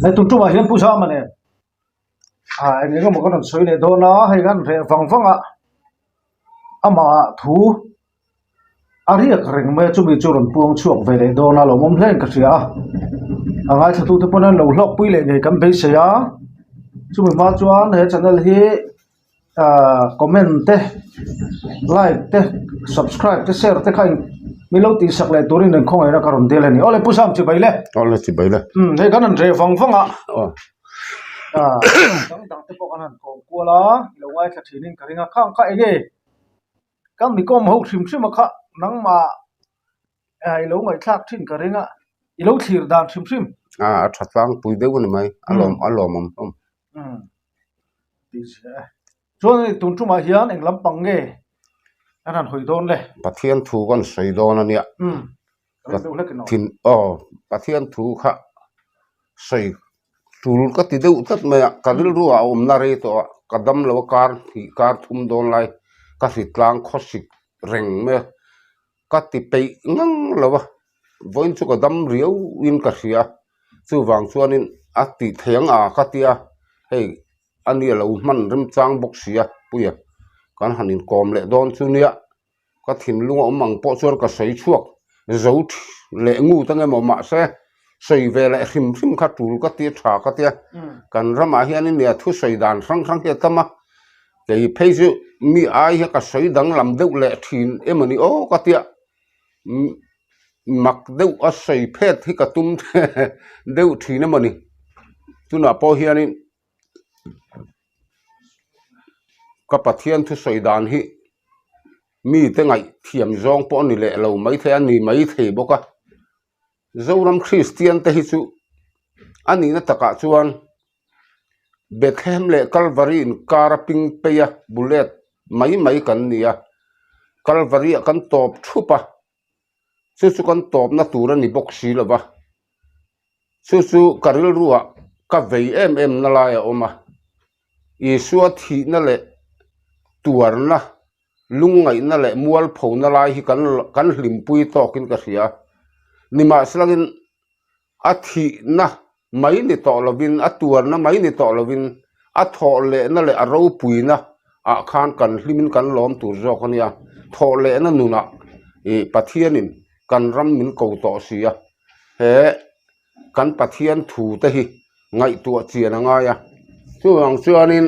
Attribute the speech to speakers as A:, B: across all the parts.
A: Hei tun tumah hian Pu Zama nen ah eng eng emaw kan rawn sawi leh dawn a, hei kan reh vang vang a, amah ah thu a riak reng mai a, chumi chu rawn puang chhuak ve leh dawn a, lawmawm hle in ka hria a, a ngaithlatute pawn an lo hlawkpui leh ngei kan beisei a, chumi hma chuan he channel hi. Ahh comment te like te subscribe te share te kha in min lo tih sak leh turin in khawngaihna ka rawn dil a ni awle pu Sam chibai le
B: awle chibai le
A: umm hei kan han reh vang vang a ah dang dang te pawh kan han kawm kual a lo ngaithla thin in ka ring a khang kha eng nge ka mi kawm ho hrim hrim a kha nangmah ah i lo ngaihthlak thin ka ring a i lo thlir dan hrim hrim
B: ah a tha tlangpui deuh a ni mai a lawm a lawmawm hlawm
A: umm. Chuan hei tun tumah hian eng lampang nge an han hawi dawn le?
B: Pathian thu kan sawi dawn a nia. Thin aw Pathian thu kha sawi tul ka ti deuh tlat mai a, ka rilru ah a awmna rei tawh a, ka dam lo a kar hnih kar thum dawn lai ka hritlang khawsik reng mai a. Ka ti peih ngang lo a, vawiin chu ka dam riau in ka hria, chuvang chuanin a tih theih ang a ka ti a, hei a ni a lo hman remchang bawk si a puia kan han inkawm leh dawn chu nia, ka thinlung a awm ang pawh chuan ka sawi chhuak zo leh ngut ang emaw mahse sawi ve leh hrim hrim kha tul ka ti a tha ka ti a, kan ramah hianin nia thusawi dan hrang hrang hi a tam a. Kei phei chu mi ai hi ka sawi danglam deuh leh thin em a ni aw ka tia mak deuh a sawi phet hi ka tum deuh thin em a ni tunah pawh hianin ka Pathian thusawi dan hi mite ngaih thiam zawng pawh a ni leh lo maithei a ni maithei bawk a Zoram Kristian te hi chu a nihna takah chuan Bethlehem leh Kalvari inkar a ping phei a, bullet mai mai kan ni a, Kalvari ah kan tawp thup a, chu chu kan tawpna tur a ni bawk si lo va, chu chu ka rilru ah ka vei em em na lai a awm a, Isua thihna leh tuarna lungngaihna leh mualphona lai hi kan kan hlimpui tawkin ka hria. Nimahselangin a thihna mai ni tawh lovin, a tuarna mai ni tawh lovin, a thawhlehna leh a ropuina ah khan kan hlimin kan lawm tur zawk a nia. Thawhlehna nunah ih Pathianin kan ram min ko tawh si a, he kan Pathian thu te hi ngaihtuah chian a ngai a. Chuvang chuanin.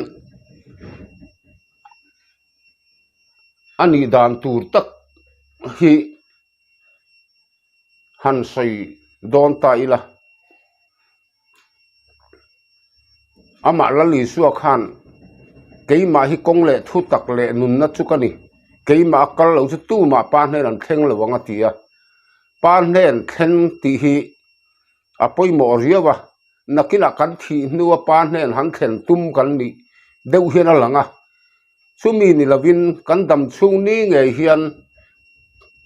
B: A nih dan tur tak hi han sawi dawn ta ila, amah Lal Isua khan keimah hi kawng leh thu tak leh nunna chu ka ni, keimah a kal lo chu tumah pa hnen an thleng lo ang a ti a, pa hnen thleng tih hi a pawimawh riau a, nakinah kan thih hnua pa hnen han thlen tum kan nih deuh hian a lang a. Chumi ni lovin kan dam chhung ni ngei hian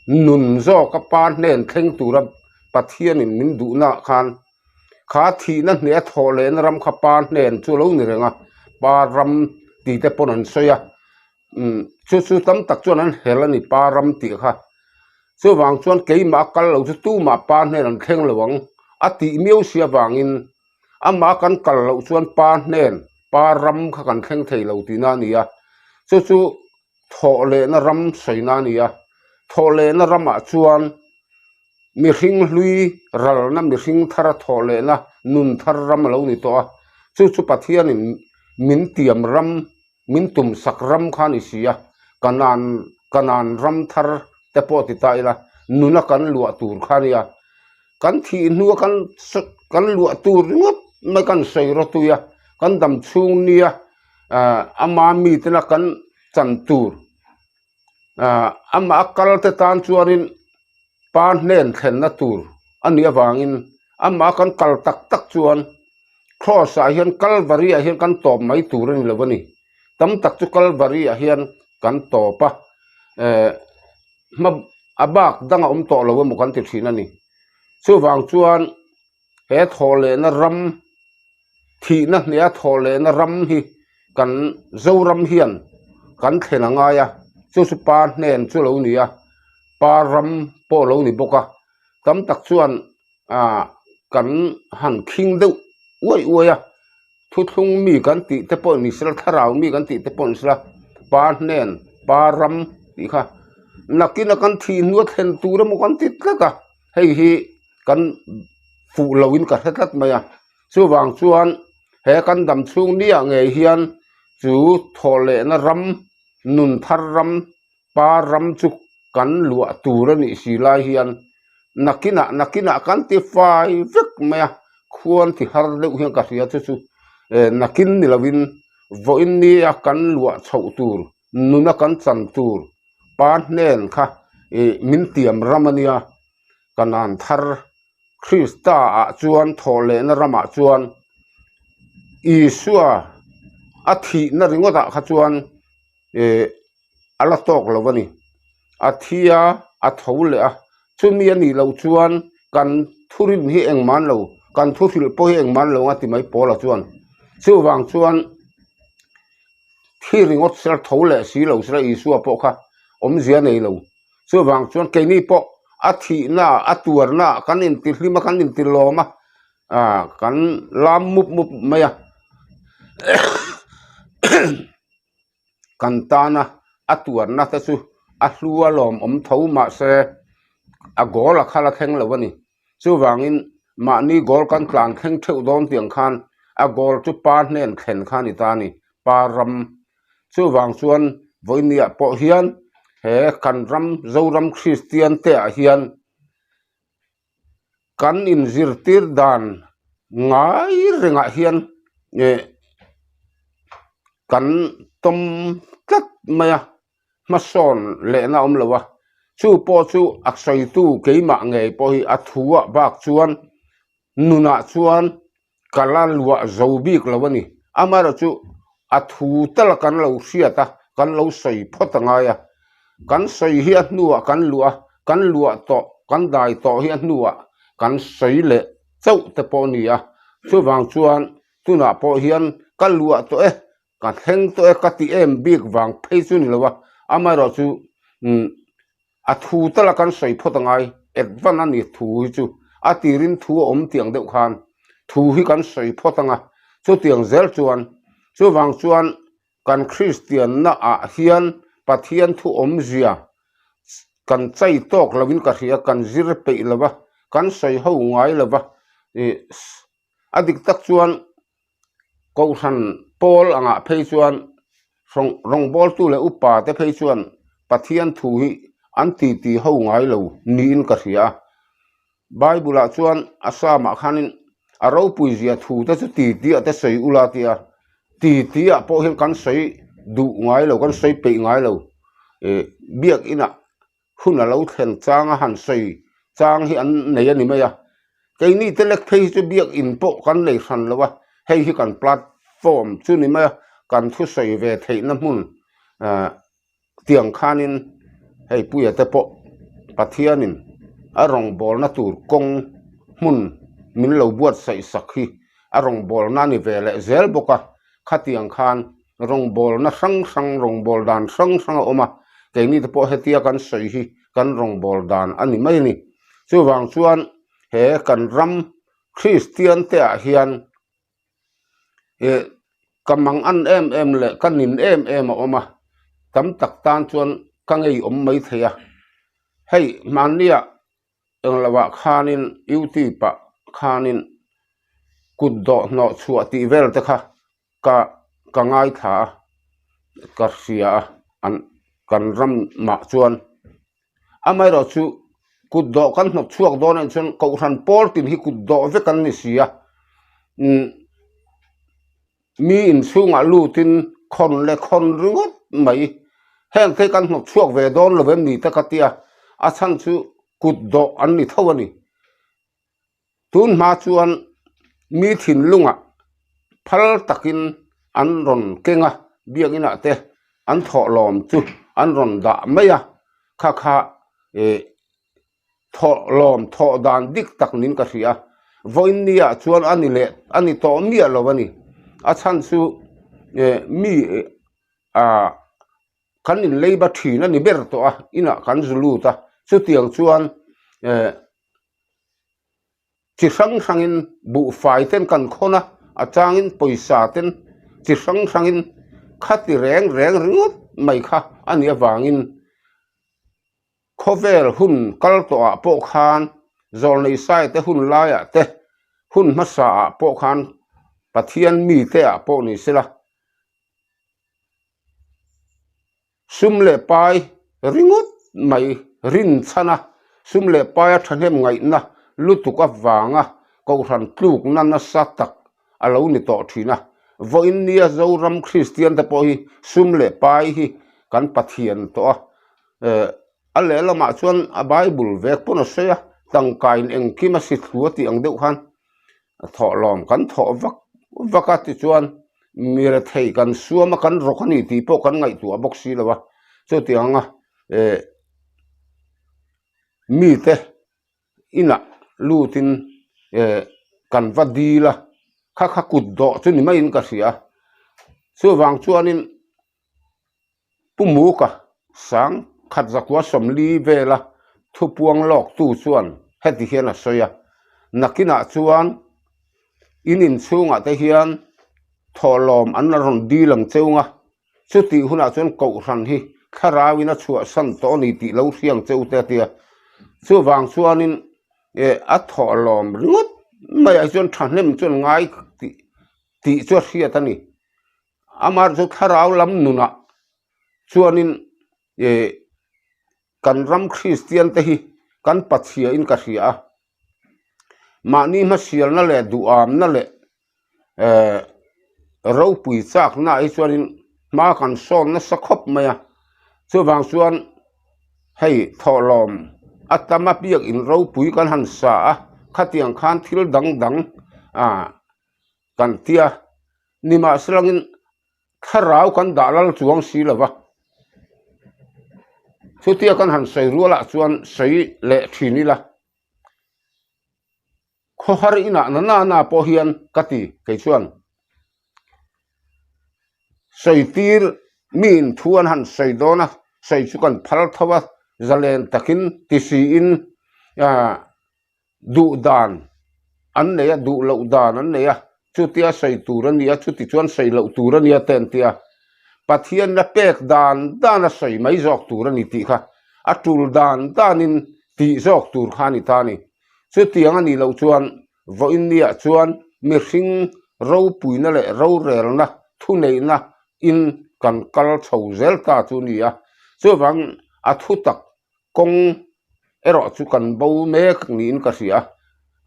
B: nun zawka pa hnen thleng tura Pathianin min duhnaah khan kha thihna hneh a thawh lehna ram kha pa hnen chu a lo ni reng a, pa ram tih te pawn an sawi a, umm chu chu tam tak chuan an hel a ni pa ram tih kha. Chuvang chuan keimah a kal lo chu tumah pa hnen an thleng lo ang a tih miau si avangin Amah kan kal loh chuan pa hnen, pa ram kha kan thleng thei lo tihna a ni a, chu chu thawh lehna ram sawina a ni a. Thawh lehna ramah chuan mihring hlui ralna mihring thara thawh lehna nun thar ram a lo ni tawh a, chu chu Pathianin min tiam ram Min tum sak ram kha a ni si a, Kanan Kanan ram thar te pawh ti ta ila, nuna kan luah tur kha a nia. Kan thih hnua kan kan luah tur ringawt mai kan sawi rawtui a, kan dam chhung nia ah ama mitena kan chan tur ah amah a kal te tan chuanin pa hnen thlenna tur a nih avangin amah kan kal tak tak chuan Cross ah hian Calvary ah hian kan tawp mai tur a ni lo a ni. Tam tak chu Calvary ah hian kan tawp a, eh hma a bak dang a awm tawh lo emaw kan ti thin a ni. Chuvang chuan he thawhlehna ram thihna hneha thawhlehna ram hi kan Zoram hian kan thlen a ngai a, chu chu pa hnen chu lo ni a, pa ram pawh lo ni bawk a, tam tak chuan ah kan han khing deuh uaih uaih a, thuthlung mi kan tih te pawh ni sela thlarau mi kan tih te pawh ni sela pa hnen pa ram tih kha nakin a kan thih hnu a thlen tur emaw kan ti tlat a hei hi kan fuh lo in ka hre tlat mai a chuvang chuan he kan dam chhung ni ah ngei hian chu thawh lehna ram nun thar ram Pa ram chu kan luah tur a nih si lai hian nakinah nakinah kan ti fai vek mai a, khuan ti har deuh hian ka hria chu chu nakin ni lovin vawiin nia kan luah chhoh tur nuna kan chan tur pa hnen kha ih min tiam ram a nia kanan thar Krista ah chuan thawhlehna ramah chuan Isua a thihna ringawtah kha chuan ih. a la tawk lo a ni. A thi a, a tho leh a, chumi a nih loh chuan kan thurin hi engmah lo, kan thu hrilh pawh hi engmah lo ang a ti mai Paula chuan. Chuvang chuan thi ringawt sela tho leh si lo sela Isua pawh kha awmzia a nei lo. Chuvang chuan keini pawh a thihna, a tuarna kan intihlim a, kan intilawm a, ah kan lam mup mup mai a. Kan tana a tuarna te chu a hlu a lawmawm tho mahse a goal a kha la thleng lo a ni. Chuvangin mahni goal kan tlan thleng theuh dawn tiang khan a goal chu pa hnen thlen kha a ni ta a ni, pa ram. Chuvang chuan vawinia pawh hian he kan ram Zoram Kristian te ah hian Kan inzirtir dan ngai rengah hian eh kan tawm tlat mai a, hmasawn lehna a awm lo a, chu pawh chu a sawitu keimah ngei pawh hi a thuah bak chuan nunah chuan ka la luah zo bik lo a ni. Amaherawhchu a thu tal kan lo hriat a, kan lo sawi phawt a ngai a. Kan sawi hi a hnuah kan luah a, kan luah tawh, kan dai tawh hi a hnuah kan sawi leh chauh te pawh a ni a. Chuvang chuan tunah pawh hian ka luah tawh e, ka thleng tawh e ka ti em bik vang phei chu ni lo a. Amaherawhchu umm A thu tala kan sawi phawt a ngai, advance a ni thu hi chu a tirin thu a awm tiang deuh khan thu hi kan sawi phawt anga chutiang zel chuan chuvang chuan kan Kristianna ah hian Pathian thu awmzia kan chai tawk lovin ka hria kan zir peih lova kan sawi ho ngai lova ih a dik tak chuan Kohhran pawl angah phei chuan rawngbawltu leh upa te phei chuan Pathian thu hi an titi ho ngai lo niin ka hria a. Bible ah chuan a Psalm ah khanin a ropui zia thu te chu titi ah te sawi ula tia titi ah pawh hian kan sawi duh ngai lo kan sawi peih ngai lo ih biakinah hun a lo thlen chang a han sawi chang hi an nei a ni mai a, keini te lek phei hi chu biakin pawh kan nei hran lo a, hei hi kan platform chu ni mai a, kan thusawi ve theihna hmun ah tiang khanin hei puia te pawh Pathianin a rawngbawlna tur kawng hmun min lo buatsaih sak hi a rawngbawlna a ni ve leh zel bawk a, khatiang khan rawngbawlna hrang hrang, rawngbâwl dan hrang hrang a awm a, keini te pawh hetia kan sawi hi kan rawngbâwl dan a ni mai a ni. Chuvang chuan he kan ram Kristian te ah hian ih ka mang an em em leh ka nin em em a awm a, tam tak tan chuan ka ngei awm mai thei a, hei hmanniah englo ah khanin youtube ah khanin kut dawh hnawh chhuah tih vel te kha ka ka ngaithla a ka hria a an kan ramah chuan amaherawh chu kut dawh kan hnawt chhuak dawn anih chuan kohhran pawl tin hi kut dawh vek an ni si a umm mi inchhungah lutin khawn leh khawn ringawt mai heng te hi kan hnawt chhuak ve dawn lo em ni te ka tia a chhan chu kut dawh an ni tho a ni. Tun hma chuan mi thinlungah phal takin an rawn keng a, biakinah te an thawhlawm chu an rawn dah mai a, kha kha ih thawhlawm thawh dan dik tak niin ka hria. Vawiinniah chuan a ni leh a ni tawh miah lo a ni. A chhan chu ih mi ah kan inleiba thin a ni ber tawh a, inah kan zu lut a, chutiang chuan eh. Chi hrang hrangin buhfai ten kan khawn a, a changin pawisa ten chi hrang hrangin khati reng reng ringawt mai kha a nih avangin khawvel hun kal tawhah pawh khan zawlnei sai te hun laiah te hun hmasa ah pawh khan Pathian mite ah pawh ni sela. Sum leh pai ringawt mai rinchhan a, sum leh paia thahnem ngaihna lutuk avanga Kohhran tlukna nasa tak a lo ni tawh thin a. Vawiin nia Zoram Kristian te pawh hi sum leh pai hi kan Pathian tawh a, a lehlamah chuan a Bible vek pawn a sawi a, tangkain engkim a si thlu a tih ang deuh khan thawhlawm kan thawh vak vak a tichuan mi rethei kan suam a kan rawk a ni tih pawh kan ngaihtuah bawk si lo a chutiang anga eh mite inah lutin eh kan va dil a kha kha kut dawh chu ni maiin ka hria chuvang chuanin. Pu Muka, sang khat zakua 40 vela thupuang lawktu chuan heti hian a sawi a, Nakinah chuan in inchhungah te hian thawhlawm an la rawn dil ang cheu nga, chutih hunah chuan Kohhran hi thlarauin a chhuahsan tawh a ni tih lo hria ang cheu te a ti a. Chuvang chuanin a thawhlawm ringawt maiah hi chuan thahnem chuan ngai tih chu a hriat a ni. Amah chu thlarau lam nunah chuanin ih kan ram Kristian te hi kan Pathiain ka hria a, mahni hmasialna leh duhamna leh eh ropui chakna ah hi chuanin hma kan sawn nasa khawp mai a, chuvang chuan hei thawhlawm a tam a biakin ropui kan han sa a, khatiang khan thil dang dang ah kan tia. Nimahselangin thlarau kan dah lal chuang si lo va, chutia kan han sawi rualah chuan sawi leh thin ila, khawhar inah na na na pawh hian ka ti kei chuan sawi tir miin thu an han sawi dawn a, sawi chu kan phal tho a, zalen takin ti siin ah. Duh dan an nei a, duh loh dan an nei a, chutia sawi tur a nia, chuti chuan sawi loh tur a nia te an ti a. Pathianna pek dan dan a sawi mai zawk tur a ni tih kha a tul dan danin tih zawk tur kha a ni ta a ni. Chutiang a nih loh chuan vawiin niah chuan mihring ropuina leh rorelna thuneihna in kan kal chho zel ta chu a ni a. Chuvang a thutak Kawng erawh chu kan bo mek niin ka hria.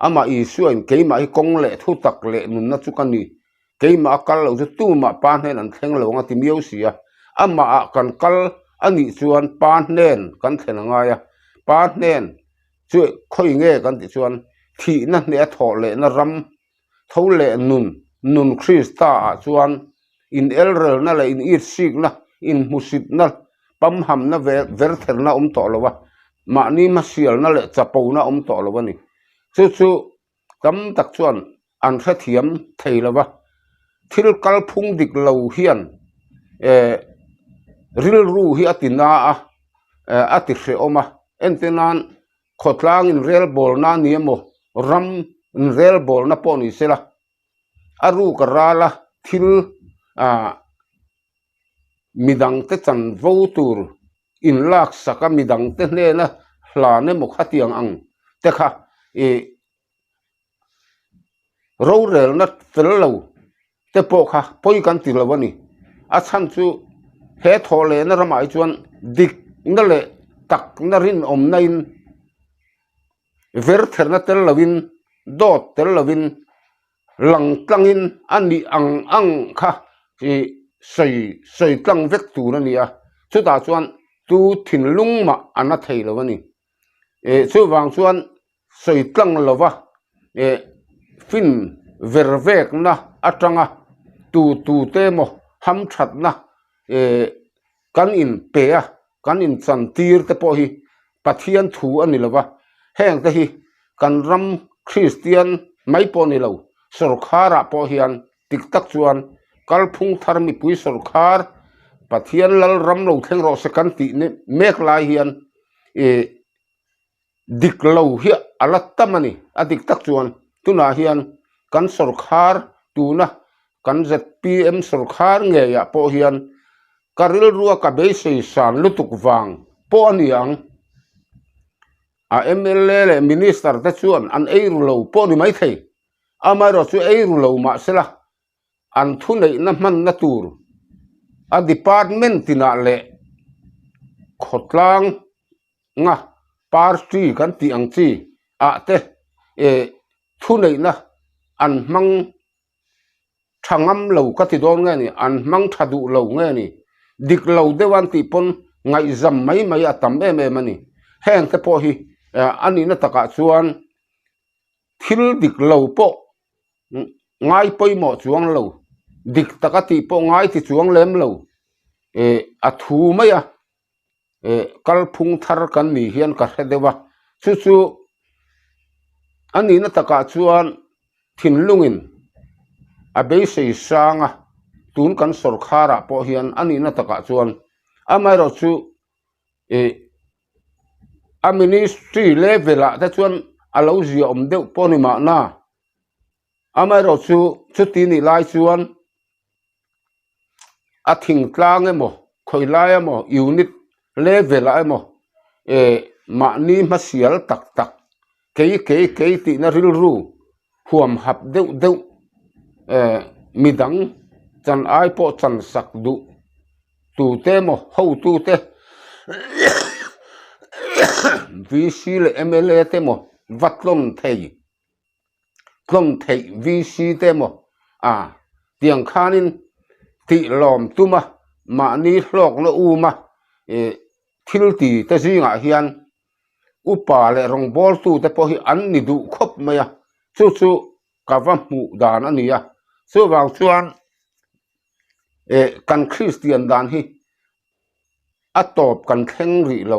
B: Amah Isuain keimah hi kawng leh thu tak leh nunna chu ka ni. Keimah a kal loh chu tumah Pa hnen an thleng lo ang a ti miau si a. Amahah kan kal a nih chuan Pa hnen kan thlen a ngai a. Pa hnen chu khawi nge kan tih chuan thihna hneh a thawh lehna ram Tho leh nun, nun Krista ah chuan in elrelna leh in itsikna, in hmusitna, pamhamna vertherna awm tawh lo a, mahni hmasialna leh chapona awm tawh lo a ni. Chu chu tam tak chuan an hrethiam thei lo va, thil kalphung dik lo hian eh rilru hi a ti na a, a ti hrehawm a, entir nan Khawtlang inrelbawlna a ni emaw, ram inrelbawlna pawh ni sela, a ruk a ral a, thil ah midangte chanvo tur inlaksak a, midangte hnena hlan emaw khatiang ang te kha ih Rorelna fel lo te pawh kha pawi kan ti lo a ni. A chhan chu he thawh lehna ramah hi chuan dikna leh takna rinawmna in vertherna tel lovin dawt tel lovin lang tlangin a nih ang ang kha ih sawi sawi tlang vek tur a ni a. Chutah chuan tu thinlung mah a na thei lo a ni. Ih chuvang chuan sawi tlang lova eh fin ver vekna atanga tu tu te emaw hamthatna eh kan in pe a kan in chan tir te pawh hi Pathian thu a ni lova heng te hi kan ram Kristian mai pawh ni lo sawrkhar ah pawh hian dik tak chuan kalphung thar mipui sawrkhar Pathian lal ram lo thleng rawh se kan tih mek lai hian eh. Dik lo hi a la tam a ni. A dik tak chuan tunah hian kan sawrkhar tuna kan zpm sawrkhar ngeiah pawh hian ka rilrua ka beisei san lutuk vang pawh a ni ang. A mla leh minister te chuan an ei ru lo pawh a ni maithei. Amaherawhchu ei ru lo mahsela an thuneihna hmanna tur a department tinah leh khawtlang nga party kan tih ang chi ah te eh thuneihna an hmang tha ngam lo ka ti dawn nge ni an hmang tha duh lo nge ni dik lo deuh an tih pawn ngaihzam mai mai a tam em em a ni heng te pawh hi a nihna takah chuan thil dik lo pawh ngai pawimawh chuang lo dik taka tih pawh ngai ti chuang lem lo eh a thu mai a eh kalphung thar kan nih hian ka hre deuh a chu chu a nihna takah chuan thinlungin a beisei sang a tun kan sawrkharah pawh hian a nihna takah chuan amaherawhchu ih a ministry level ah te chuan a lo zia awm deuh pawh a ni mahna amaherawhchu chuti nih lai chuan a thingtlang emaw khawi lai emaw unit level ah emaw eh mahni hmasial tak tak kei kei kei tihna rilru huam hap deuh deuh eh midang chan ai pawh chan sak duh tute emaw hotute VC leh mla te emaw va tlawn thei. tlawm theih VC te emaw a tiang khanin tih lawm tum a mahni hlawkna um a ih thil ti te zingah hian upa leh rawngbawltu te pawh hi an ni duh khawp mai a chu chu ka va hmuh dan a ni a chuvang chuan ih kan Kristian dan hi a tawp kan thleng rih lo.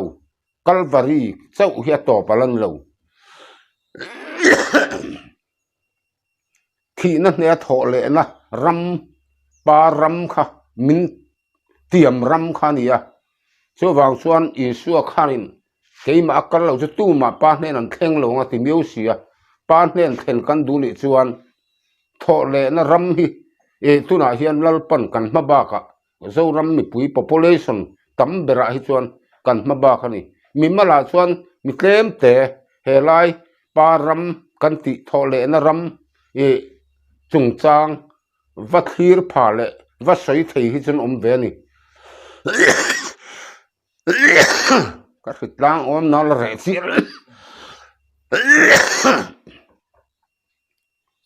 B: Kalvari chauh hi a tawp a la ni lo. Thihna hne a thawh lehna ram pa ram kha min tiam ram kha a ni a. Chuvang chuan Isua khanin keimah a kal lo chu tumah pa hnen an thleng lo ang a ti miau si a. Pa hnen thlen kan duh nih chuan thawh lehna ram hi eh tunah hian Lalpan kan hma bakah Zoram mipui population tam berah hi chuan kan hma bak a ni. Mimalah chuan mi tlem te helai pa ram kan tih thawh lehna ram ih chungchang va thlir pha leh va sawi thei hi chuan awm ve a ni. Ka hritlang awm na la reh chiah.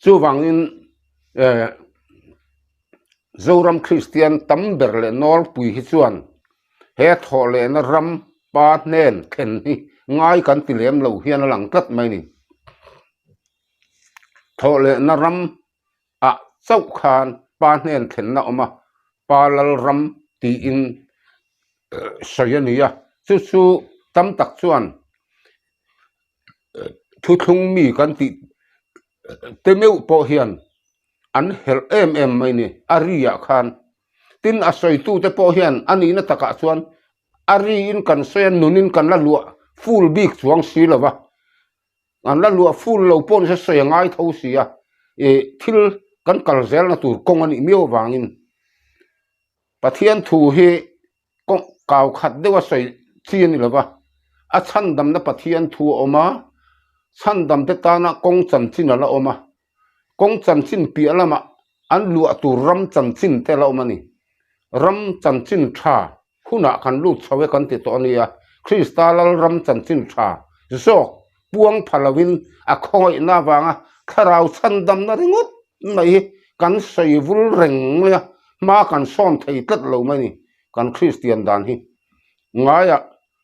B: Chuvangin eh Zoram Kristian tam ber leh nawlpui hi chuan he thawh lehna ram pa hnen thlen hi ngai kan ti lem lo hian a lang tlat mai a ni. Thawh lehna ram ah chauh khan pa hnen thlenna a awm a, pa lal ram tiin sawi a ni a, chu chu tam tak chuan thuthlung mi kan tih te meuh pawh hian an helh em em mai ni a ri ah khan tin a sawi tu te pawh hian a nihna takah chuan a ri in kan sawi a nun in kan la luah full bik chuang si lo va an la luah full lo pawh nise sawi a ngai tho si a ih thil kan kal zelna tur kawng a nih miau avangin Pathian thu hi kawng kau khat deuh a sawi chi a ni lo va, a chhandamna Pathian thu a awm a, chhandamte tana kawng chanchin a la awm a, kawng chanchin piah lamah an luah tur ram chanchin te a la awm a ni. Ram chanchin tha hunah kan lut chho e kan ti tawh a nia, Krista lal ram chanchin tha zawk puang pha loin a khawngaihna avanga thlarau chhandamna ringawt mai hi kan sawi vul reng mai a, hma kan sawn thei tlat lo mai a ni kan Kristian dan hi. Ngaiah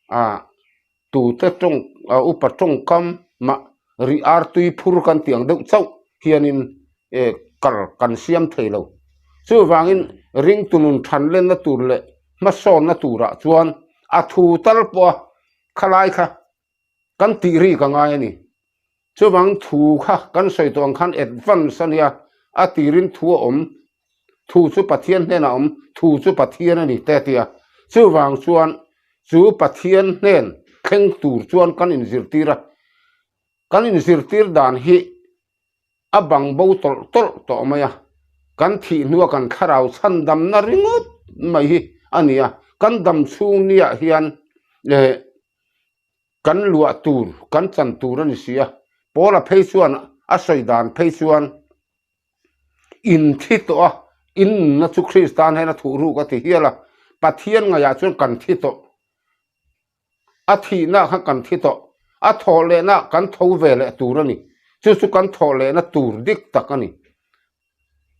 B: ah tute tawng ah upa tawngkam mah rih ar tui phur kan tih ang deuh chauh hianin eh kal kan siam thei lo. Chuvangin ringtu nun than lenna tur leh hmasawnna turah chuan a thu tal pawh a khalai kha kan tih ri ka ngai a ni. Chuvang thu kha kan sawi tawh ang khan advance a nia, a tirin thu a awm, thu chu Pathian hnenah a awm, thu chu Pathian a ni te a ti a. Chuvang chuan chu Pathian hnen thleng tur chuan kan inzirtir a. Kan inzirtir dan hi a bang bo tawlh tawlh tawh mai a, kan thih hnua kan thlarau chhandamna ringawt mai hi a ni a, kan dam chhung niah hian eh kan luah tur, kan chan tur a ni si a, Paula phei chuan a sawi dan phei chuan in thi tawh a, in nunna chu Krista hnena thuh ruk a ti hial a, Pathian ngaihah chuan kan thi tawh. A thihna kha kan thi tawh. A thawh lehna kan tho ve leh tur a ni. Chu chu kan thawh lehna tur dik tak a ni.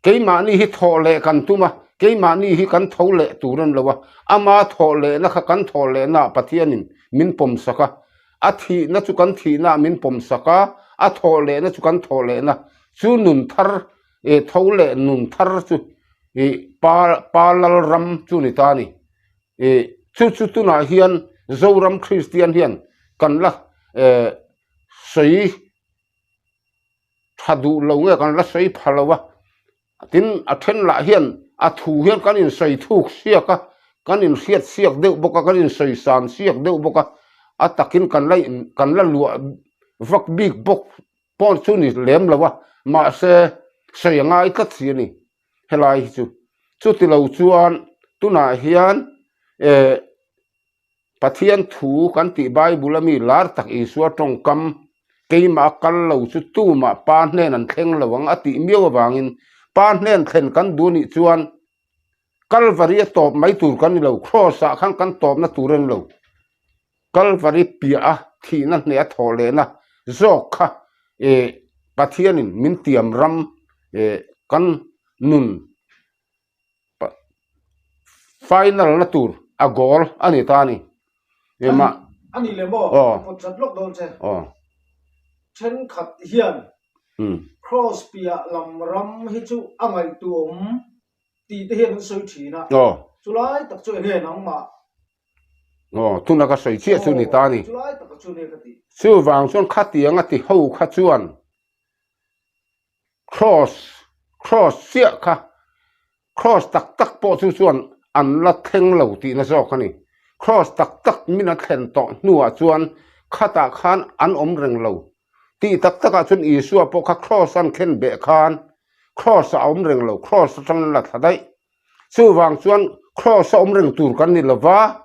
B: Keimahni hi thawh leh kan tum a, keimahni hi kan tho leh tur a ni lo a. Ama thawh lehna kha kan thawh lehnaah Pathianin min pawmsak a. A thihna chu kan thihnaah min pawmsak a, a thawh lehna chu kan thawh lehna. Chu nun thar, tho leh nun thar chu Pa Pa Lalram chu ni ta a ni. Ih chu chu tunah hian Zoram Kristian hian kan la eh sawi tha duh lo nge kan la sawi pha lo a, tin a then lah hian a thu hian kan insawi thuk siak a, kan inhriat siak deuh bawk a, kan insawi san siak deuh bawk a, a takin kan la in kan la luah vak bik bawk pawh chu ni lem lo a, mahse sawi a ngai tlat si a ni. Helai hi chu chuti lo chuan tunah hian eh Pathian thu kan tih Bible a mi lar tak Isua tawngkam keimah a kal lo chu tumah pa hnen an thleng lo ang a tih miau avangin pa hnen thlen kan duh anih chuan Kalvari a tawp mai tur kan ni lo Kraws ah khan kan tawpna tur a ni lo. Kalvari piah a thihna hneh a thawh lehna zawk kha eh Pathianin min tiam ram eh kan nun final na tur a goal a ni ta a ni. Ema
A: A ni le maw?
B: Aw.
A: Kawt chat lawk dawn che.
B: Aw.
A: Thenkhat hian Kraws piah lam ram hi chu a ngaihtuahawm tih te hian an sawi thin a.
B: Aw.
A: Chulai tak chu enge nangmah
B: Aw, tuna ka sawi chiah chu ni ta ni. Chuvang chuan khatiang a ti ho kha chuan cross, cross chiah kha, cross tak tak pawh chu chuan an la thleng lo tihna zawk a ni. Cross tak tak min a thlen tawh hnuah chuan khatah khan an awm reng lo. Tih tak takah chuan Isua pawh kha cross an khen beh khan cross ah a awm reng lo, cross atangin a la thla daih. Chuvang chuan Kraws a awm reng tur kan ni lova,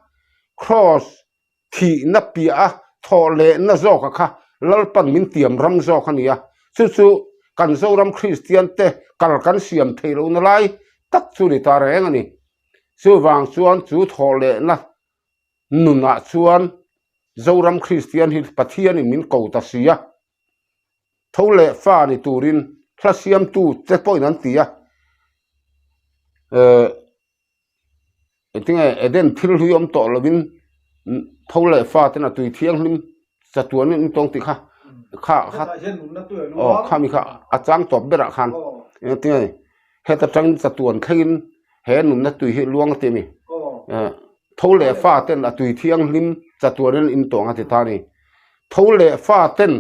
B: Kraws thihna piah a thawh lehna zawka kha Lalpan min tiam ram zawk a ni a, chu chu kan Zoram Kristian te kal kan siam theih lohna lai tak chu ni ta reng a ni. Chuvang chuan chu thawh lehna nunah chuan Zoram Kristian hi Pathianin min ko ta si a. Tho leh fa ni turin hla siamtu te pawhin an ti a, eh engtinge Eden thil hlui awm tawh lovin tho leh fa ten a tui thianghlim chatuan in tawng tih kha kha kha aw khami kha a chang tawp berah khan engtinge heta tangin chatuan thlengin he nunna tui hi luang a ti a ni eh tho leh fa ten a tui thianghlim chatuan in in tawng a ti ta a ni. Tho leh fa ten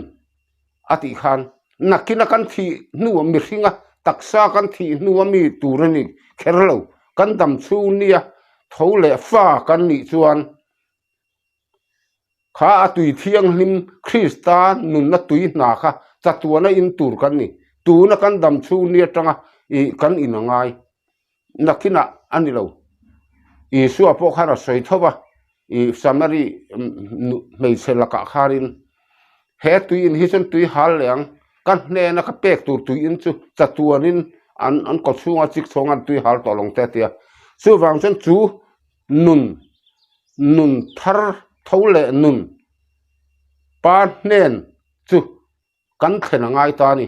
B: a tih khan nakina kan thih hnuah mihringa taksa kan thih hnua mi tur a ni kher lo, kan dam chhung nia tho leh fa kan nih chuan kha a tui thianghlim Krista nunna tui hna kha chatuana in tur kan ni, tuna kan dam chhung ni atanga ih kan in a ngai. Nakinah a ni lo. Isua pawh khan a sawi tho va, ih Samari hmeichhe lakah khanin he tui in hi chuan tui hal leh ang, ka hnena ka pek tur tui in chu chatuanin an an kaw chhunga chik chhawng an tui hal tawh lo ang te a ti a. Chuvang chuan chu nun nun thar tho leh nun pa hnen chu kan thlen a ngai ta a ni.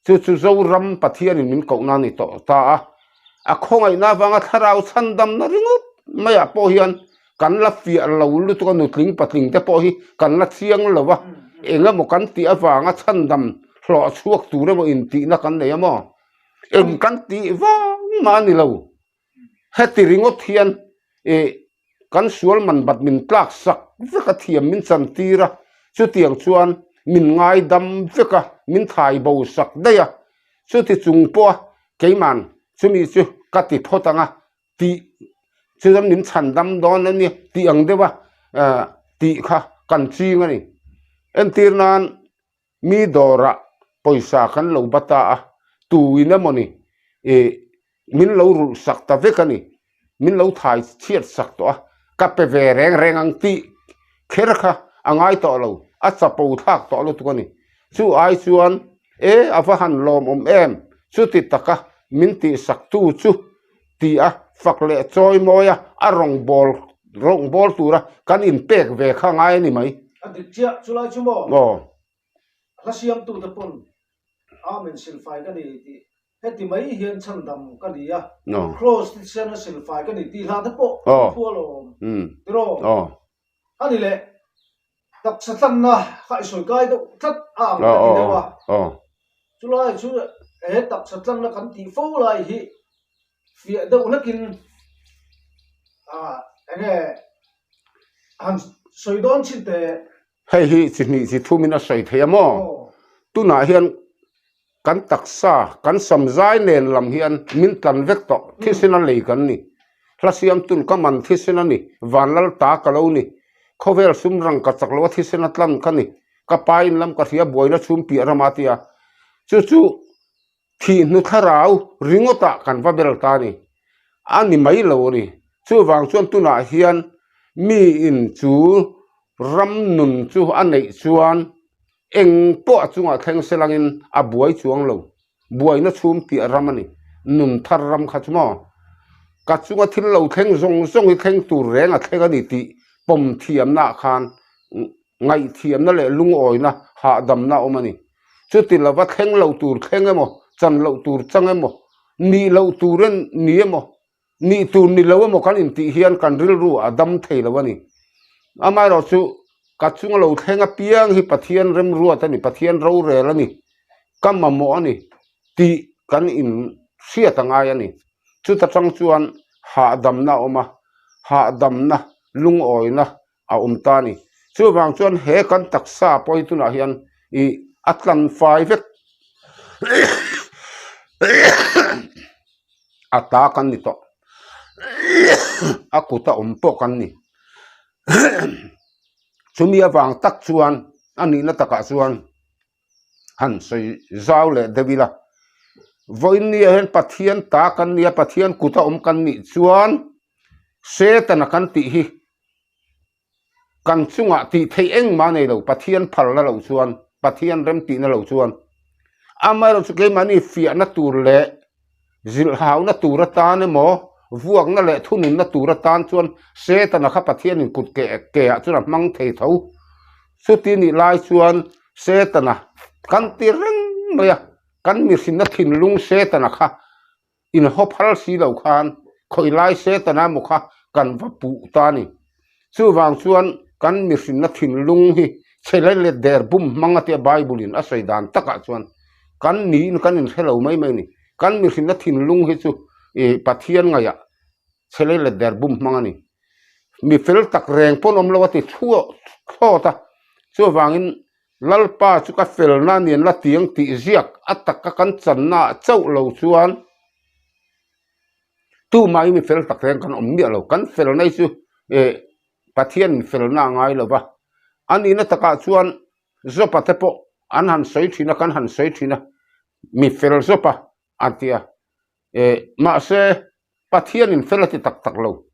B: Chu chu Zoram Pathianin min kohna a ni tawh ta a. A khawngaihna avanga thlarau chhandamna ringawt maiah pawh hian kan la fiah lo lutuk a, nutling patling te pawh hi kan la chiang lo a, eng emaw kan tih avanga chhandam hlawh chhuak tur emaw intihna kan nei a maw? Eng kan tih vang mah a ni lo. Heti ringawt hian ih kan sual man bat min tlak sak vek a thiam min chan tir a, chutiang chuan min ngaidam vek a, min thai bo sak daih a, chuti chung pawh a keiman chumi chu ka ti phawt ang a tih chuan min chhan dam dawn a nia tih ang deuh a tih kha kan ching a ni. Entir nan. Mi dawrah pawisa kan lo ba ta a, tuin emawni ih min lo rulh sak ta vek a ni, min lo thai chhiat sak tawh a, ka pe ve reng reng ang tih kher kha a ngai tawh lo, a chapo thlak tawh lutuk a ni. Chu ai chuan e a va han lawmawm em, chuti taka min tihsak tu chu ti a fak leh chawi mawi a, a rawngbâwl rawngbâwl tura kan inpek ve kha ngai a ni mai.
A: A dik chiah, chulai chu maw?
B: Aw.
A: Hla siamtute pawn Amen silfai ka ni tih heti mai hian chhandam ka ni a, Kraws thisen a silfai ka ni tih hla te pawh an phu alawm tiraw? A ni leh, taksa tlanna kha i sawi kai deuh tlat a ang ka ti deuh a, chulai chu he taksa tlanna kan tih fo lai hi fiah deuh hlekin eng nge han sawi dawn chin teh.
B: Hei hi chi hnih chi thumin a sawi thei a maw? Tunah hian kan taksa, kan samzai nen lam hian min tlan vek tawh, thisen a lei kan ni. Hla siamtun ka man thisen a ni, vanlal ta ka lo ni. Khawvel sum rang ka chak lo a thisen a tlan ka ni. Ka pa in lam ka hria buaina chhum piah rama tia. Chu chu Thih hnu thlarau ringawtah kan va bel ta a ni. A ni mai lo a ni. Chuvang chuan tunah hian miin chu ram nun chu a neih chuan eng pawh a chungah thleng se langin a buai chuang lo. Buaina chhum piah ram a ni. Nun thar ram kha chu maw? Ka chunga thil lo thleng zawng zawng hi thleng tur reng a thleng a ni tih pawm thiamnaah khan ngaihthiamna leh lungawina hahdamna a awm a ni. Chuti lova thleng lo tur thleng emaw, chan loh tur chang emaw, nih loh tur ni emaw, nih tur ni lo emaw kan intih hian kan rilru a dam thei lo a ni. Amaherawh chu ka chunga lo thleng apiang hi Pathian remruat a ni, Pathian rorel a ni, ka mamawh a ni tih kan inhriat a ngai a ni. Chuta tang chuan hahdamna a awm a, hahdamna, lungawina a awm ta a ni. Chuvang chuan he kan taksa pawh hi tunah hian ih a tlan fai vek a ta kan ni tawh a kut a awm pawh kan ni chumi avang tak chuan a nihna takah chuan han sawi zau leh deuh ila vawiin nia hian Pathian ta kan nia Pathian kut a awm kan nih chuan Setana kan tih hi kan chungah tih theih engmah nei lo, Pathian phalna lo chuan, Pathian remtihna lo chuan. Amaherawhchu chu keimahni fiahna tur leh zilhhauna tur atan emaw, vuakna leh thununna tur atan chuan Setana kha Pathianin kut ke keah chuan a hmang thei tho. Chuti nih lai chuan Setana kan ti reng mai a, kan mihrinna thinlung Setana kha Inhaw phal si lo khan khawi lai Setana maw kha kan va puh ta a ni. Chuvang chuan kan mihrinna thinlung hi chhe let der bum hmang a tia Bible in a sawi dan takah chuan kan niin kan inhre lo mai mai a ni. Kan mihrinna thinlung hi chu ih Pathian ngaihah chhe let der bum hmang a ni. Mi fel tak reng pawn awm lo a ti thuah thlawt a. Chuvangin Lalpa chu ka felna nen la tiang tih ziak a taka kan channa ah chauh lo chuan tumah hi mi fel tak reng kan awm miah lo. Kan felna hi chu eh Pathian in felna a ngai lo va, a nihna takah chuan Jopa te pawh an han sawi thin a, kan han sawi thin a, mi fel Jopa an ti a, eh mahse Pathian in fel a ti tak tak lo.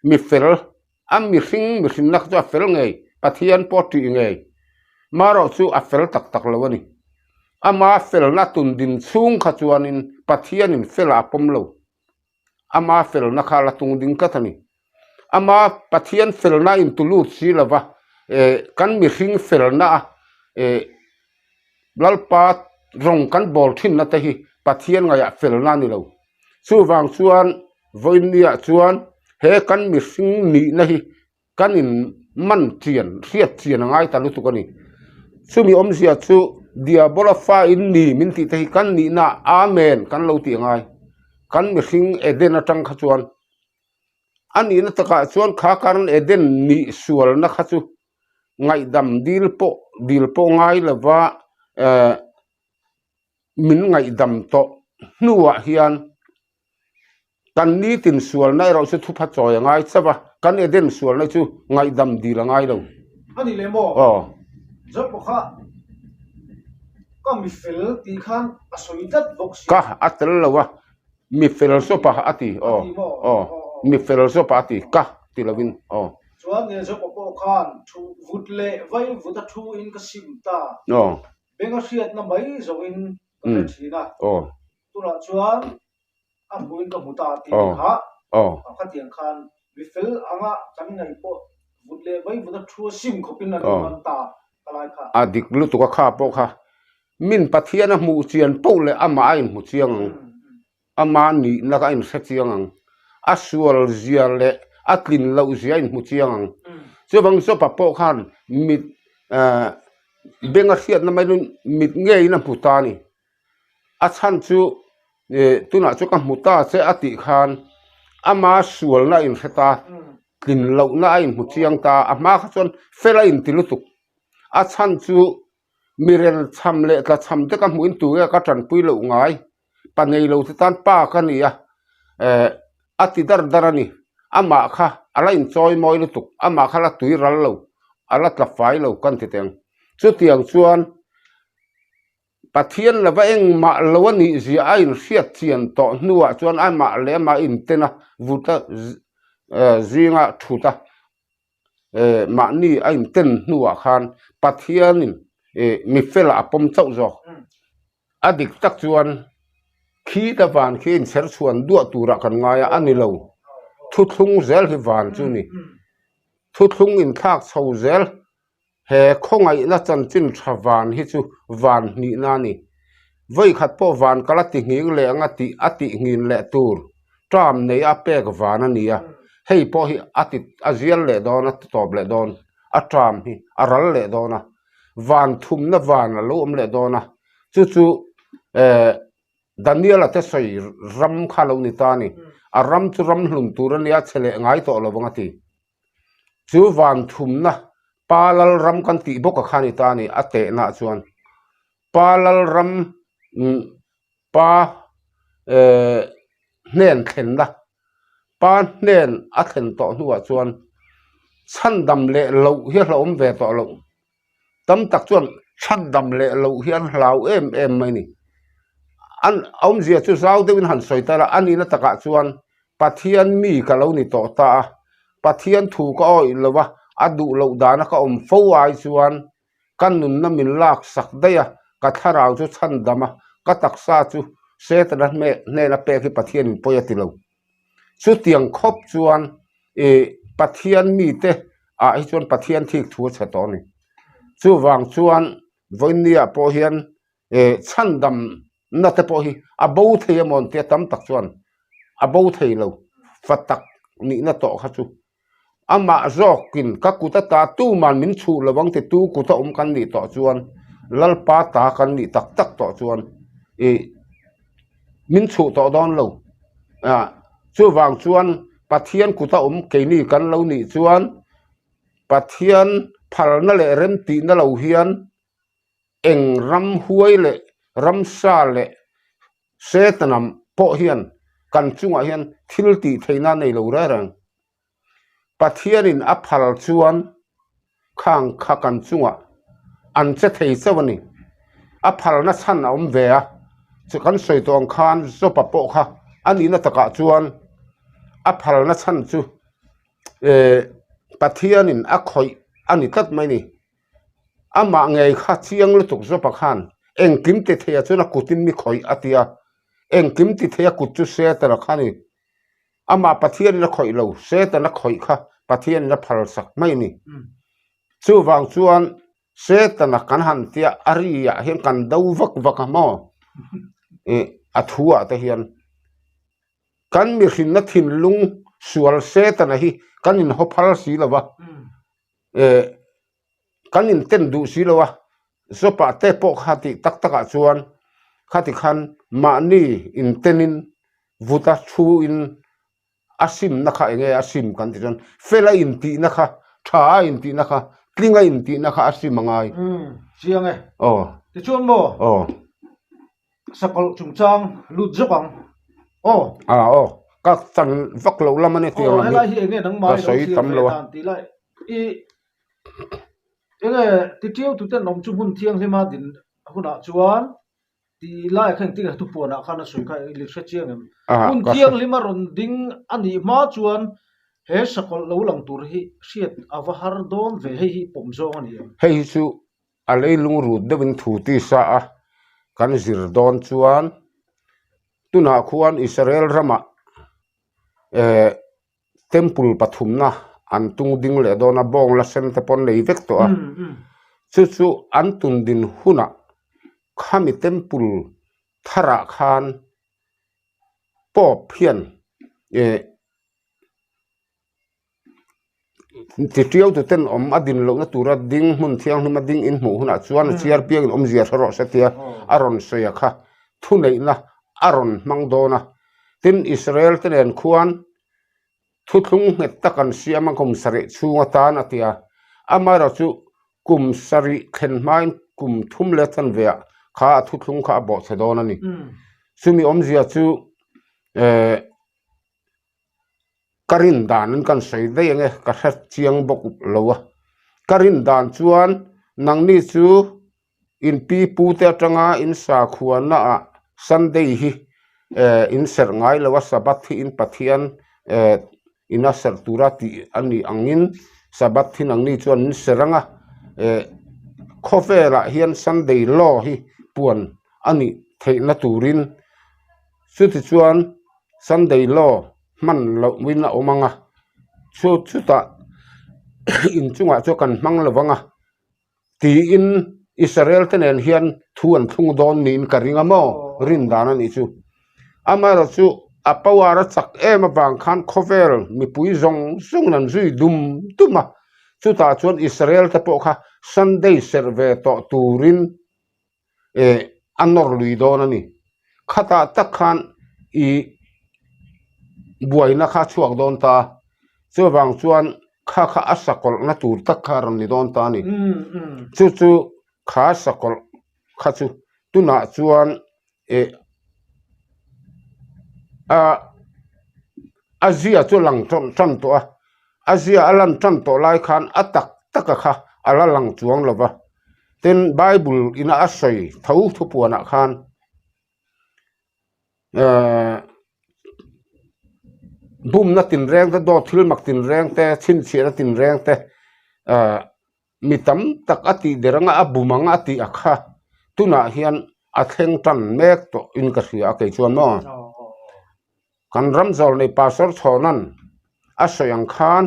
B: Mi fel, a mihring mihrinna kha chu a fel ngei, Pathian pawh a ṭih ngei. Marawh chu a fel tak tak lo a ni. Ama felna tun din chhung kha chuanin Pathianin felah a pawm lo. Ama felna kha a la tung ding tlat a ni. Ama Pathian felna a intulut si lo va, eh kan mihring felna a eh Lalpa rawng kan bawl thinna te hi Pathian ngaihah felna a ni lo. Chuvang chuan vawinia chuan he kan mihring nihna hi kan in man chian hriat chian a ngai ta lutuk a ni. Chumi awmzia chu Diabola fa in ni min tih te hi kan nihna Amen kan lo tih a ngai. Kan mihring Eden atang kha chuan a nihna takah chuan kha karan Eden nih sualna kha chu ngaihdam dil pawh dil pawh ngai lova eh min ngaihdam tawh hnuah hian kan nitin sualna erawh chu thupha chawi a ngai chauh a, kan Eden sualna chu ngaihdam dil a ngai lo.
A: A ni leh maw?
B: Aw.
A: Zawk pawh kha. Ka mi fel tih khan a sawi tlat bawk si.
B: Ka a tel lo a, mi fel zawpa a ti aw aw mi fel zawpa a ti ka ti lovin aw.
A: Chuan nge zawpa pawh khan thu vut leh vai vut a thu in ka sim ta.
B: Aw.
A: Beng a hriatna mai zawngin ka hre thin a.
B: Aw.
A: Tunah chuan a hmuin ka hmu ta tih ni kha khatiang khan mi fel anga kan ngaih pawh vut leh vai vut a thu a sim khawpin an man ta ka lai kha.
B: A dik lutuk a kha pawh kha min Pathian a hmuh chian poh leh amah a inhmu chiang ang, ama nihna kha a inhre chiang ang, a sual zia leh a tlin loh zia a inhmu chiang ang. Chuvang Jopa pawh khan mit beng a hriatna mai mit ngeiin a hmu ta a ni. A chhan chu tunah chu ka hmu ta che a tih khan ama sualna a inhre ta, tlin lohna a inhmu chiang ta, a hma kha chuan fel a inti lutuk. A chhan chu mi relchham leh tlachham te ka hmuhin tu nge ka tanpui loh ngai, pa nei lo te tan pa ka ni a, a ti dar dar a ni. Amah kha a la inchawi mawi lutuk, amah kha la tui ral lo, a la tla fai lo kan ti teng. Chutiang chuan. Pathian lova engmah lo a nih zia a inhriat chian tawh hnuah chuan amah leh amah inten a, vuta zinga thut a, mahni a inten hnuah khan Pathianin mi fela a pawm chauh zawk. A dik tak chuan khita van khi inchher chhuan duah turah kan ngai a, a ni lo. Thuthlung zel hi van chu ni. Thuthlung inthlak chho zel He khawngaihna chanchin tha van hi chu van hnihna a ni. Vawikhat pawh van kal a ti nghing leh anga tih a tih nghin leh tur term nei a pek van a ni a, hei pawh hi a ti a zial leh dawn a ti tawp leh dawn, a term hi a ral leh dawn a, van thumna van a lo awm leh dawn a, chu chu eh Daniel-a te sawi ram kha a lo ni ta a ni. A ram chu ram hlun tur a nia, chhe leh ngai tawh lo ang a ti. Chu van thumna Pa Lalram kan tih bawk a kha ni ta a ni, a tehna chuan Pa Lalram Pa eh hnen thlenna, Pa hnen a thlen tawh hnuah chuan chhandam leh loh hi a hlauhawm ve tawh loh. Tam tak chuan chhandam leh loh hi an hlau em em mai a ni. An awmzia chu zau deuhin han sawi ta la, a nihna takah chuan Pathian mi ka lo ni tawh ta a, Pathian thu ka awih lo a, a duh loh dana ka awm fo ai chuan ka nunna min lak sak daih a, ka thlarau chu chhandam a, ka taksa chu Setana hnena pek hi Pathianin pawi a ti lo. Chutiang khawp chuan i Pathian mite ah hi chuan Pathian thik thu a chhe tawh a ni. Chuvang chuan vawinia pawh hian chhandam na te pawh hi a bo thei emaw an tia tam tak chuan a bo thei lo fa tak nihna tawh kha chu amah zawkin ka kut ata tuman min chhuh lo ang titu kut a awm kan nih tawh chuan Lalpa ta kan nih tak tak tawh chuan ih min chhuh tawh dawn lo ah chuvang chuan Pathian kut a awm keini kan lo nih chuan Pathian phalna leh remtihna lo hian Eng ramhuai leh ramsa leh Setana pawh hian kan chungah hian thil tih theihna a nei lo reng reng. Pathianin a phal chuan khang kha kan chungah an che thei chauh a ni. A phalna chhan a awm ve a, chu kan sawi tawh ang khan Job-a pawh kha a nihna takah chuan a phalna chhan chu eh Pathianin a khawih a ni tlat mai a ni. Amah ngei kha chiang lutuk Jopa khan engkim ti thei a chuan a kutin mi khawih a ti a, engkim ti thei a kut chu Setana kha a ni. Amah Pathianin a khawih lo, Setana khawih kha Pathianin a phalsak mai a ni. Chuvang chuan Setana kan han tia a ri ah hian kan do vak vak a maw? Ih a thu ah te hian kan mihrinna thinlung sual Setana hi kan inhaw phal si lo va. eh kan inten duh si lo a, Jopa te pawh kha tih tak takah chuan khati khan mahni intenin vuta thuin a simna kha eng nge a sim kan tih chuan fel a intihna kha tha a intihna kha tling a intihna kha a sim a ngai.
A: Umm chiang e.
B: Aw.
A: Tichuan maw?
B: Aw.
A: Sakawlh chungchang lut zawk ang. Aw.
B: Ah aw. Ka chan vak loh lam a ni tih ang lam hi.
A: Aw helai hi eng nge nangmah
B: i lo thlir
A: ve dan tih lai i eng nge ti ṭiau tuten awm chu hmun thianghlima din. hunah chuan tih lai kha engtin nge thupuanah khan a sawi kha i hre chiang em? Hmun thianghlim a rawn ding a nih hma chuan he sakawlh lo lang tur hi hriat a va har dawn ve, hei hi pawm zawng a ni em?
B: Hei hi chu a leilung rut deuhin thu tisa a kan zir dawn chuan tunah khuan Israel ramah eh Temple pathumna an tung ding leh dawn a, bawng la sen te pawh an nei vek tawh a, chu chu an tun din hunah khami temple tharah khan Pope hian eh titiau tu ten awm a din lohna tura ding hmun thianghlim a ding in hmuh hunah chuan a chiar piangin awmzia hre rawh se tia a rawn sawi a kha thuneihna a rawn hmang dawn a. Tin, Israel te nen khuan thuthlung nghet tak an siam a, kum sarih chhung atan a ti a. Amaherawh chu kum sarih thlen hmain kum thum leh chanve ah kha a thuthlung kha a bawhchhe dawn a ni. Chumi awmzia chu eh ka rin dan in kan sawi daih ang e, ka hre chiang bawk lo a. Ka rin dan chuan nangni chu In pi pu te atanga in sakhuana ah Sunday hi eh in serh ngai lo a, Sabbath hi in Pathian eh ina serh tura tih a nih angin Sabbath hi nangni chuan in serh ang a, eh khawvelah hian Sunday law hi puan a nih theihna turin chutichuan Sunday law hman loh in a awm ang a, chu chutah inchungah chuan kan hmang lo vang a. Tiin Israel te nen hian thu an thlung dawn niin ka ring a maw? Rin dan a nih chu. Amaherawh chu a power a chak em avang khan khawvel mipui zawng zawngin an zui dum dum a, chutah chuan Israel te pawh kha Sunday serh ve tawh turin eh a nawr lui dawn a ni. Khatah tak khan ih buaina kha a chhuak dawn ta a, chuvang chuan kha kha a sakawlhna tur tak kha a rawn ni dawn ta a ni. Chu chu kha sakawlh kha chu tunah chuan eh a a zia chu a lang tan tan tawh a, a zia a lan tan tawh lai khan a tak tak a kha a la lang chuang lo va. Tin, Bible ina a sawi tho thupuanah khan ehh bumna tinreng te dawt thil mak tinreng te chhinchhiahna tinreng te ehh mi tam tak a tih der anga a bum anga a tih a kha tunah hian a thleng tan mek tawh in ka hria a kei chuan maw. Kan ram zawl nei Pastor Chhawna'n a sawi ang khan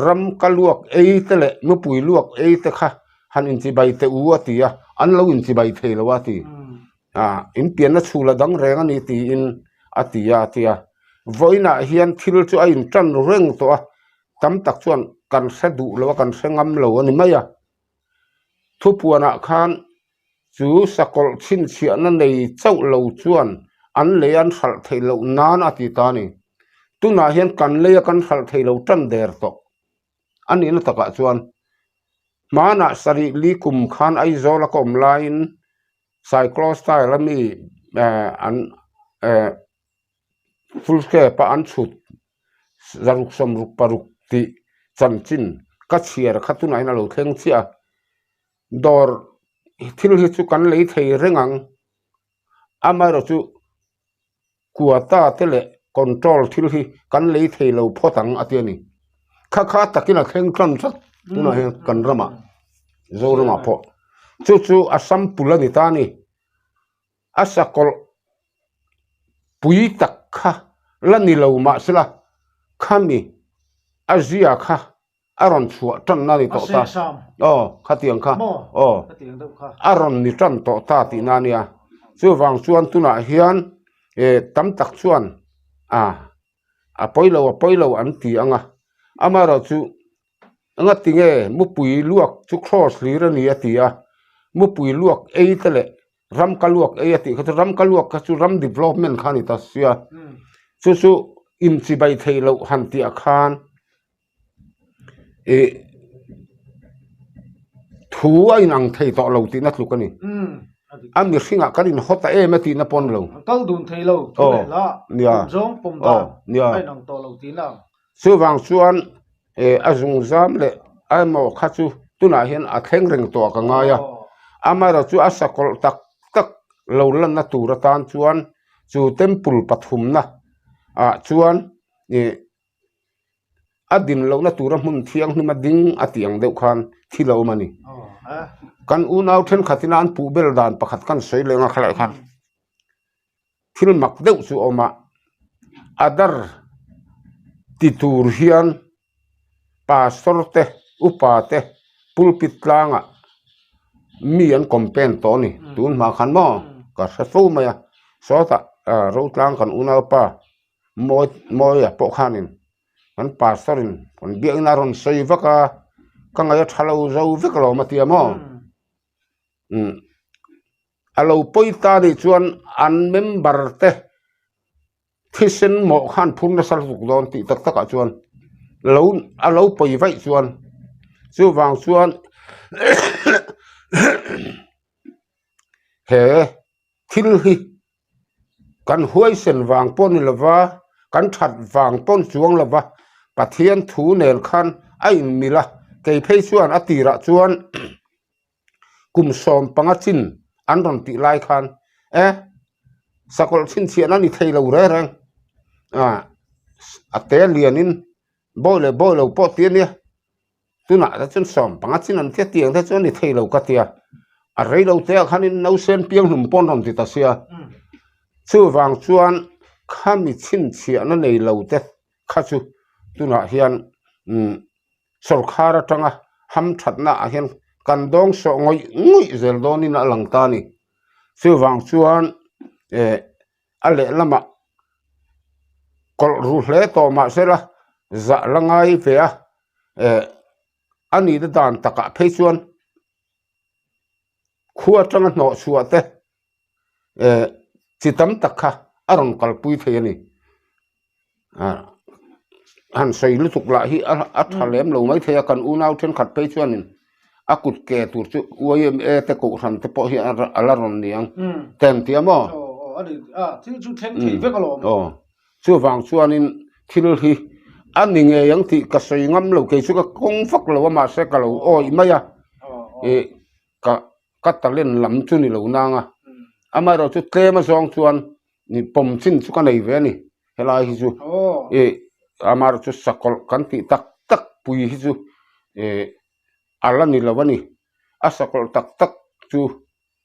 B: ram ka luak ei te leh nupui luak ei te kha han inchibai teh u a ti a, an lo inchibai thei lo a ti. Ah, inpianna chhul a dang reng a ni tiin a ti a a ti a. Vawiinah hian thil chu a intan reng tawh a, tam tak chuan kan hre duh lo a, kan hre ngam lo a ni mai a. Thupuanah khan chu sakawlh chhinchhiahna nei chauh lo chuan an lei an hralh theih loh nan a ti ta a ni. Tunah hian kan leia kan hralh theih lo tan der tawh a nihna takah chuan hmanah sarih li kum khan Aizawl a ka awm laiin cyclostyle a mi eh an eh Full step a an chhut zaruk sawmruk paruk tih chanchin ka chhiar kha tunah hian a lo thleng chiah a, dawr thil hi chu kan lei thei reng ang, amaherawh chu quota te leh control thil hi kan lei thei lo phawt ang a ti a ni. Kha kha takin a thleng tan tlat tunah hian kan ramah Zoramah pawh chu chu a sample a ni ta a ni. A sakawlh pui tak kha la ni lo mahsela khami a zia kha a rawn chhuah tanna a ni tawh ta. Aw khatiang kha aw a rawn ni tan tawh ta tihna a nia. Chuvang chuan tunah hian eh tam tak chuan a a pawi lo a pawi lo an ti ang a, amaherawhchu Engati nge mupui luak chu cross hlir a ni a ti a, mupui luak ei te leh ram ka luak ei a tih kha chu ram ka luak kha chu ram development kha a ni ta sia, chu chu inchibai theih loh han tih ah khan ih thu a inang thei tawh lo tihna tluk a ni. A mihringah kan inhaw ta em a tihna pawh a ni lo.
A: Kal dun thei lo thu leh hla pawm zawng pawm dan a inang tawh lo tihna ang.
B: Chuvang chuan eh a zungzam leh a emaw kha chu tunah hian a thleng reng tawh ka ngai a. Amaherawhchu chu a sakawlh tak tak lo lanna tur atan chuan chu temple pathumna ah chuan ih a din lohna tura hmun thianghlim a ding a tih ang deuh khan thil a awm a ni. Kan unau thenkhat ina an puh bel dan pakhat kan sawi leng a khalai khan thil mak deuh chu a awm a, a dar ti tur hian pastor te upa te pulpit tlangah mi an campaign tawh a ni tun hma khan maw ka hre fo mai a sawtah rotlang kan unaupa mawi mawia pawh khanin kan pastor in kan biakna a rawn sawi vak a ka ngaih a tha lo zo vek alawm a tia maw umm a lo pawi ta nih chuan an member te thisen mawh khan phur nasa lutuk dawn tih tak takah chuan lo a lo pawi vaih chuan chuvang chuan he thil hi Kan huaisen vang pawh ni lova, kan that vang pawh ni chuang lova, Pathian thu nen khan a inmil a, kei phei chuan a tirah chuan kum 15 chin an rawn tih lai khan e sakawlh chhinchhiahna ni thei lo reng reng a, a te lianin bawi leh bawi lo pawh ti a nia. Tunah te chuan 15 chin an tia tiang te chu a ni thei lo ka tia. A rei lo te ah khanin nausen piang hlum pawh an rawn ti ta sia. Chuvang chuan khami chhinchhiahna nei lo te kha chu tunah hian umm sawrkhar atanga hamthatna ah hian kan dawng sawh ngawih ngawih zel dawnin a lang ta a ni. Chuvang chuan eh a lehlamah kawlh ru hle tawh mahsela zah la ngai ve a eh a nihna dan takah phei chuan khua atanga hnawh chhuah te eh chi tam tak kha a rawn kalpui thei a ni ah han sawi lutuk lah hi a tha lem lo mai thei a kan unau thenkhat phei chuanin a kut ke tur chu YMA te kohhran te pawh hi a la rawn ni ang te an ti a maw? Aw chuvang chuanin thil hi a ni ngei ang tih ka sawi ngam lo kei chu ka kawng vak lo a mahse ka lo awih mai a ih ka ka talent lam chu ni lo nang a amaherawh chu tlem azawng chuan pawm chin chu ka nei ve a ni helai hi chu ih amaherawh chu sakawlh kan tih tak tak pui hi chu ih a la ni lo a ni. A sakawlh tak tak chu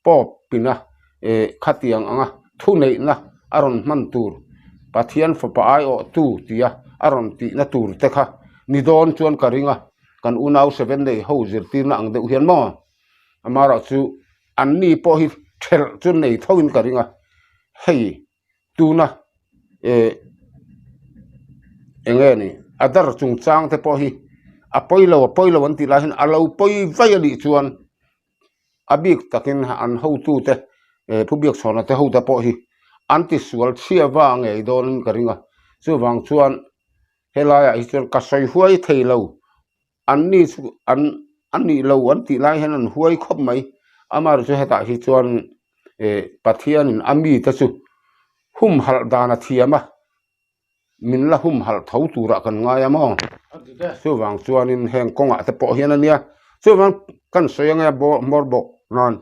B: Pope pina eh khatiang anga thuneihna a rawn hman tur Pathian fapa aiawhtu tia a rawn tihna tur te kha ni dawn chuan ka ring a, kan unau seven day ho zirtirna ang deuh hian maw? Amaherawh chu anni pawh hi thelh chu nei thoin ka ring a, hei Tuna eh eng nge ni a dar chungchang te pawh hi a pawi lo a pawi lo an tih lai hian a lo pawi vaih a nih chuan a bik takin an hotute eh pu Biakchhawna te hote pawh hi an tisual chhia va ngei dawnin ka ring a chuvang chuan helaiah hi chuan ka sawi huai thei lo. An ni chu an a nih lo an tih lai hian an huai khawp mai. Amaherawhchu chu hetah hi chuan eh Pathianin a mite chu humhalh dan a thiam a, min la humhalh tho turah kan ngai a maw? Chuvang chuanin heng kawngah te pawh hian a nia. Chuvang kan sawi ange hmawr bawk nan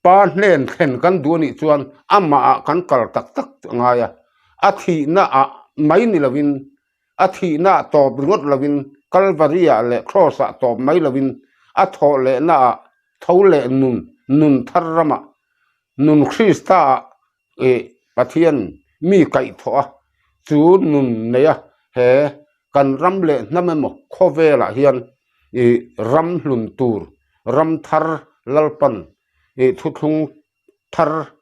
B: pa hnen thlen kan duh a nih chuan amahah kan kal tak tak a ngai a, a thihnaah mai ni lovin A thihnaah tawp ringawt lovin, Kalvari-ah leh Kraws-ah tawp mai lovin, a thawh lehnaah tho leh nun, nun thar ramah, nun Krista-ah ih Pathian mi kaihthawh a, chu nun neia he kan ram leh hnam emaw khawvelah hian ih ram hlun tur, ram thar Lalpan ih thuthlung thar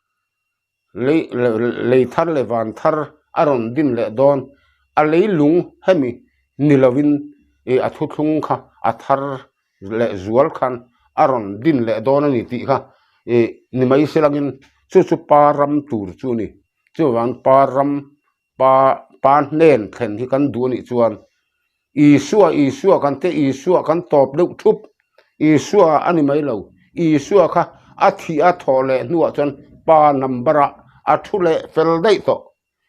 B: Lei lei thar leh van thar a rawn din leh dawn. A lei lung hemi ni lovin ih a thuthlung kha a thar leh zual khan a rawn din leh dawn a ni tih kha ih ni mai se langin chu chu pa ram tur chu a ni. Chuvang pa ram pa pa hnen thlen hi kan duh a nih chuan Isua Isua kan te Isua kan tawp deuh thup Isua a ni mai lo Isua kha a thih a thawh leh hnuah chuan pa number ah a thu leh fel daih tawh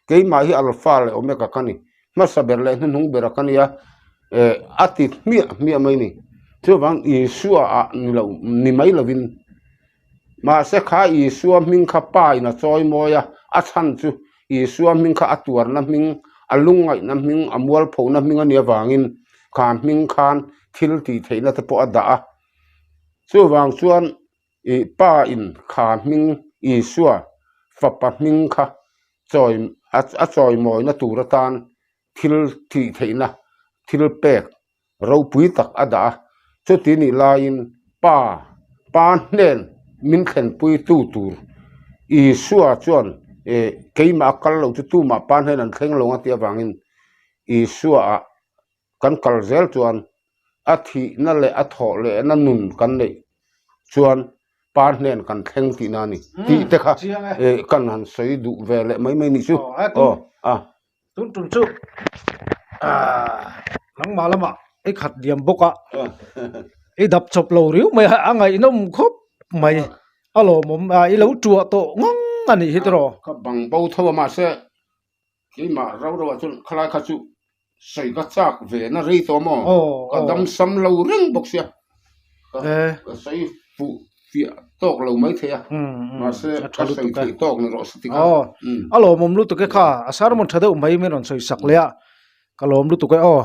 B: keimah hi Alpha leh Omega ka ni hmasa ber leh hnuhnung ber a ka nia eh a ti hmiah hmiah mai ni chuvang Isua ah ni lo ni mai lovin. Mahse kha Isua hming kha Pa in a chawi mawi a, a chhan chu Isua hming kha a tuarna hming, a lungngaihna hming, a mualphona hming a nih avangin kha hming khan thil tih theihna te pawh a dah a. Chuvang chuan ih Pa in kha hming Isua fapa hming kha chawi a chawimawina tur atan thil tih theihna thil pek ropui tak a dah a, chuti nih laiin Pa, Pa hnen min thlenpuitu tur Isua chuan eh keimah a kal lo chu tumah Pa hnen an thleng lo ang a tih avangin Isua ah kan kal zel chuan a thihna leh a thawh lehna nun kan neih chuan Pa hnen kan thleng tihna a ni tih te kha eh kan han sawi duh ve leh mai mai nih chu aw a.
A: Tun tum chu aaa nangmah lamah i khat diam bawk a i dap chawp lo riau mai a a ngaihnawm khawp mai a lawmawm a i lo tuah tawh ngang a nih hi tiraw.
B: Ka bang bo tho a mahse keimah rau rauh ah chuan khalai kha chu sawi ka chak ve na rei tawh maw ka dam sam lo reng bawk sia ka sawi fuh fiah tawk lo mai thei a mahse ka sawi theih tawk ni rawh se tikha
A: a lawmawm lutuk e kha a sermon tha deuh mai min rawn sawi sak leh a ka lawm lutuk e aw.